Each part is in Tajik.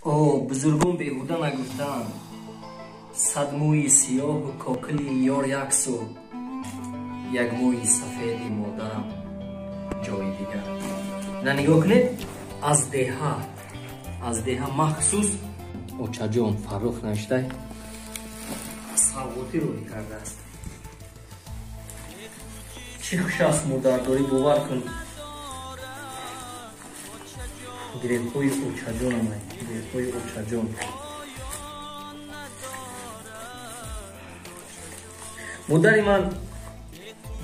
О, бузургон беҳуда нагуфтаанд: сад мӯи сиёҳу кокили ёр як су, як мӯи сафеди модарам ҷои дигар. На, нигоҳ кунед, аз деҳа, аз деҳа махсус очаҷон Фаррух навиштай савғотӣ роҳӣ кардааст. Чӣ хуш аст модардорӣ, бовар кун. Гиребҳои очаҷонам, гиребҳои очаҷон. Модари ман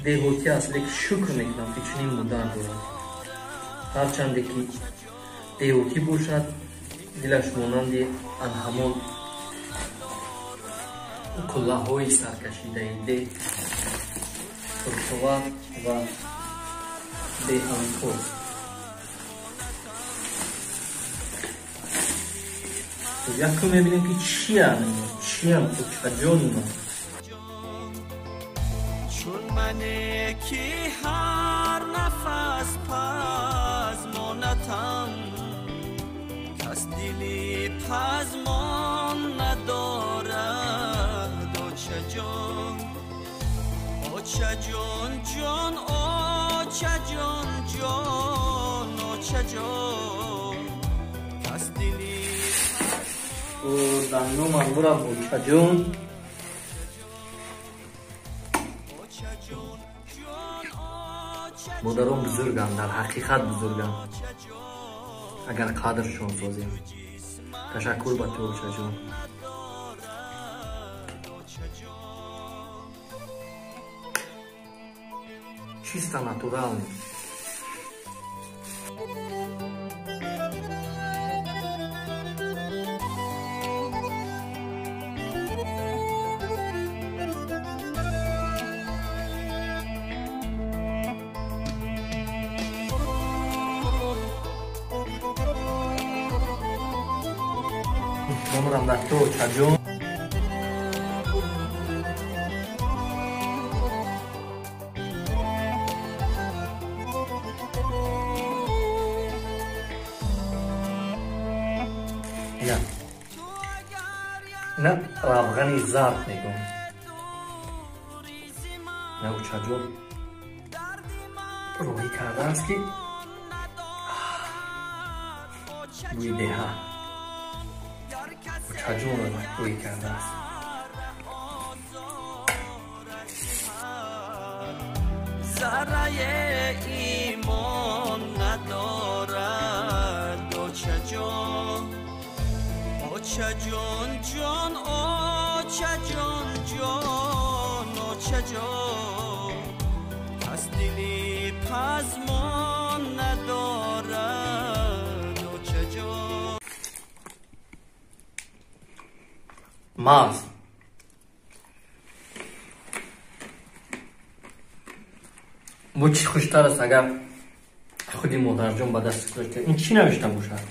деҳотӣ аст, лекин шукр мекунам, ки чунин модар дорам. Ҳарчанде ки деҳотӣ бошад, дилаш монанди ан ҳамон қуллаҳои саркашидаи деҳ пурқувват ва беҳамтост. Якум мебинем, ки чиям, чиям очаҷони ман. Чун мане ки ҳар нафас пазмонатам, кас дили пазмон надорад. Очаҷон, очаҷон ҷон, очаҷон ҷон, очаҷон, кас дили Дандумам бурам, очаҷон. Модарон бузурганд, дар ҳақиқат бузурганд, агар қадршон созем. Ташаккур ба ту, очаҷон. Чисто натуральный. Мамурам дар ту, очаҷон. Ина равғани зард мегӯм. На, очаҷон роҳӣ кардааст, ки бӯи деҳа очаҷонро роҳӣ кардааст. Заррае имон надорад, очаҷон, очаҷон ҷон, очаҷон ҷон, очаҷон, кас дили пазмон надорад, очаҷон. Маз бо чӣ хуштар аст, агар худи модарҷон ба дасти худаш. Ин чӣ навишта бошад?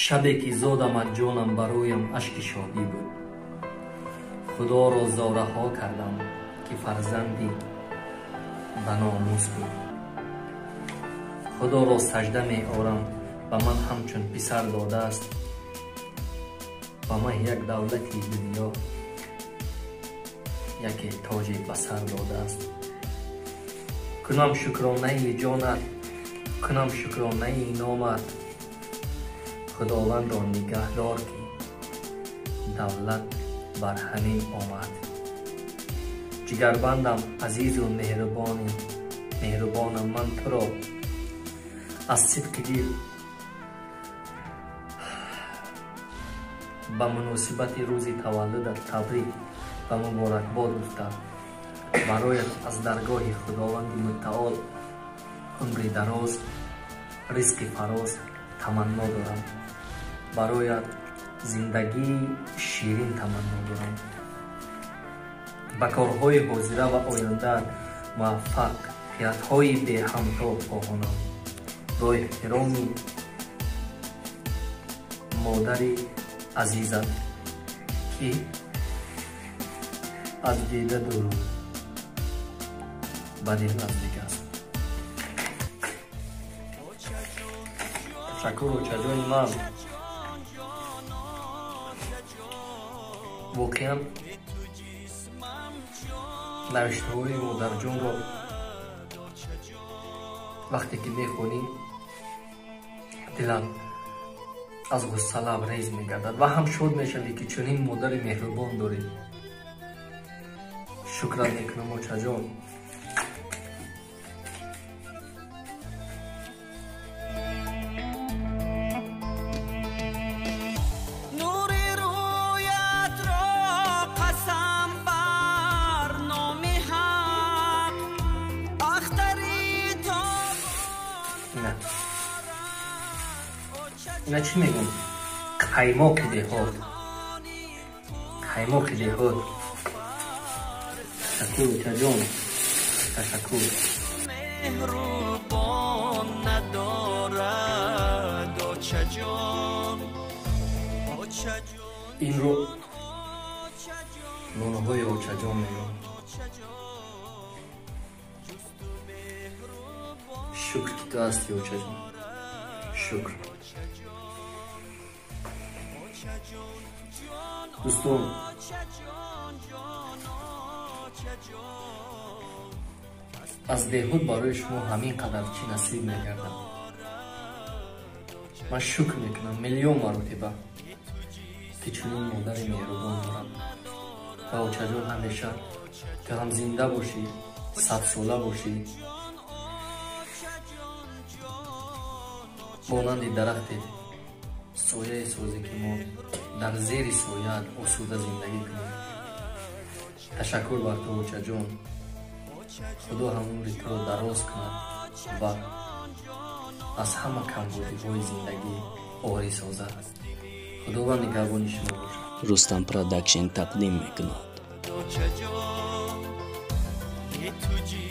Шабе ки зодамад ҷонам, бароям ашки шодӣ буд. Худоро зораҳо кардам, ки фарзанди ба номус буд. Худоро сажда меорам, ба ман ҳамчун писар додааст. Ба ман як давлати дунё, яке тоҷе ба сар додааст. Кунам шукронаи ҷонат, кунам шукронаи номат. Худовандро нигаҳдор, ки давлат бар ҳамин омад. Ҷигарбандам азизу меҳрубони, меҳрубонам, ман туро аз сидқи дил ба муносибати рӯзи таваллудат табрик ва муборакбод гуфта, бароят аз даргоҳи Худованди Мутаол умри дароз, ризқи фароз таманно дорам. Бароят зиндагии ширин таманно дорам. Ба корҳои ҳозира ва ояндаат муваффақиятҳои беҳамто хоҳонам. Бо эҳтироми модари азизат, ки Аз дида дуру ба дил наздик аст. Ташаккур, очаҷони ман. Воқеан навиштаҳои модарҷонро вақте ки мехонӣ, дилам аз ғусса лабрез мегардад ва ҳам шод мешавӣ, ки чунин модари меҳрубон дорӣ. Шукрат мекунам, очаҷон. Ина чӣ мегӯм? Қаймоқи деҳот, қаймоқи деҳот. Ташаккур, очаҷон, ташаккур. Меҳрубон надорад очаҷон, очаҷон. Инро нонҳои очаҷон мегӯм. Шукр, ки ту ҳастӣ, очаҷон, шукр. Дӯстон, аз деҳот барои шумо ҳамин қадар чӣ насиб мегардад. Ман шукр мекунам миллион маротиба, ки чунин модари меҳрубон дорам. Ва очаҷон, ҳамеша ту ҳам зинда бошӣ, садсола бошӣ, монанди дарахте сояе созӣ, ки мо дар зери сояат осуда зиндагӣ кунем. Ташаккур бар ту, очаҷон. Худо ҳам умри туро дароз кунад ва аз ҳама камбудиҳои зиндагӣ орӣ созад. Худованд нигаҳбони шумо бошад. Рустам Продакшн тақдим мекунад. Очаҷон, ту.